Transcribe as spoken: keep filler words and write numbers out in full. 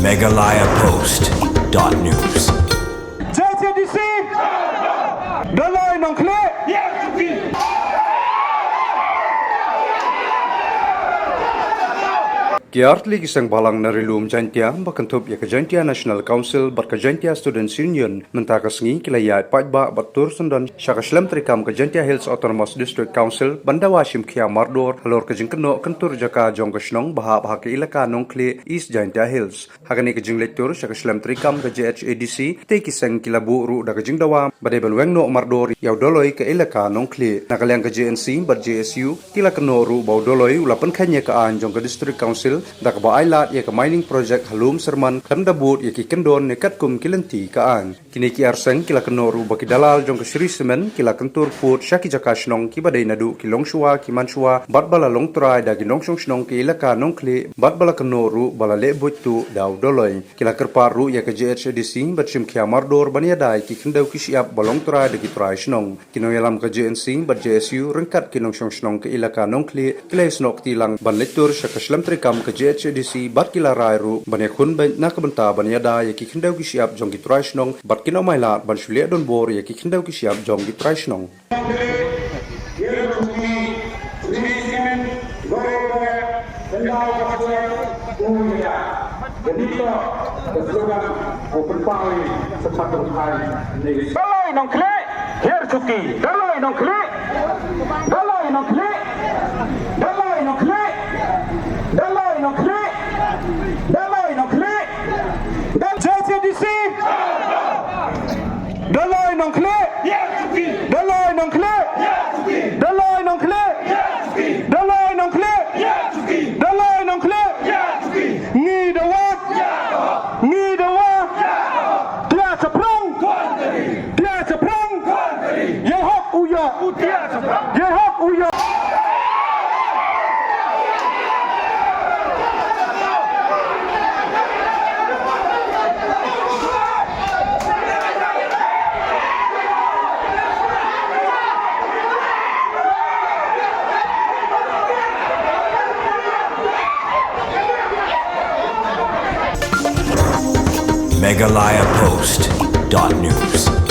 Meghalaya Post dot news. J C D C, Doloi Nongkhlieh. Ki artylli ki seng bhalang na Ri-lum Jaintia ba kynthup ïa ka Jaintia National Council bad ka Jaintia Students Union mynta ka sngi ki la ïaid paidbah bad tur syndon sha ka shlem treikam ka Jaintia Hills Autonomous District Council ban dawa shim khia mardor halor ka jingkynnoh kyntur jaka jong ka shnong ba hap ha ka ilaka Nongkhlieh, East Jaintia Hills. Ha kane ka jingleit tur sha ka shlem treikam ka J H A D C, kitei ki seng ki la buh ruh da ka jingdawa ba dei ban weng noh mardor ïa u Doloi ka ilaka Nongkhlieh. Na ka liang ka J N C bad J S U ki la kynnoh ruh ba u Doloi u la pynkheiñ ïa ka aiñ jong ka District Council da kaba ailad ïa ka mining project ha Lum Syrman khlem da bud ïa ki kyndon ne katkum ki lynti ka aiñ. Kine ki ar seng ki la kynnoh ruh ba ki dalal jong ka Shree Cement ki la kyntur pud sha ki jaka shnong kiba dei naduh ki longshuwa, ki manshuwa bad ba la long trai da ki nongshong shnong ka ilaka Nongkhlieh bad ba la kynnoh ruh ba la leh buit tuh da u Doloi. Ki la kyrpad ruh ïa ka J H A D C ban shim khia mardor ban ïada ïa ki khyndew ki shyiap ba long trai da ki trai shnong. Ki nongïalam ka J N C bad J S U ryngkat ki nongshong shnong ka ilaka Nongkhlieh ki la ïasnoh kti lang ban leit tur sha ka shlem treikam ka J H A D C bad ki la rai ruh ban ïakhun beit na ka bynta ban ïada ïa ki khyndew ki shyiap jong ki trai shnong bad kin ym ailad ban shu leh donbor ïa ki khyndew ki shyiap jong ki trai shnong. Daloi Nongkhlieh, hiar suki. Daloi Nongkhlieh. Daloi Nongkhlieh. Daloi Nongkhlieh. Daloi Nongkhlieh. Daloi Nongkhlieh. Dal-, J C D C. Daloi Nongkhlieh. Daloi Nongkhlieh. Daloi Nongkhlieh. Daloi Nongkhlieh. Daloi Nongkhlieh. Ngi dawa. Ngi dawa. Tiah chaprang. Tiah chaprang. Ye hok u ya. Ye hok u ya. Meghalaya Post dot news.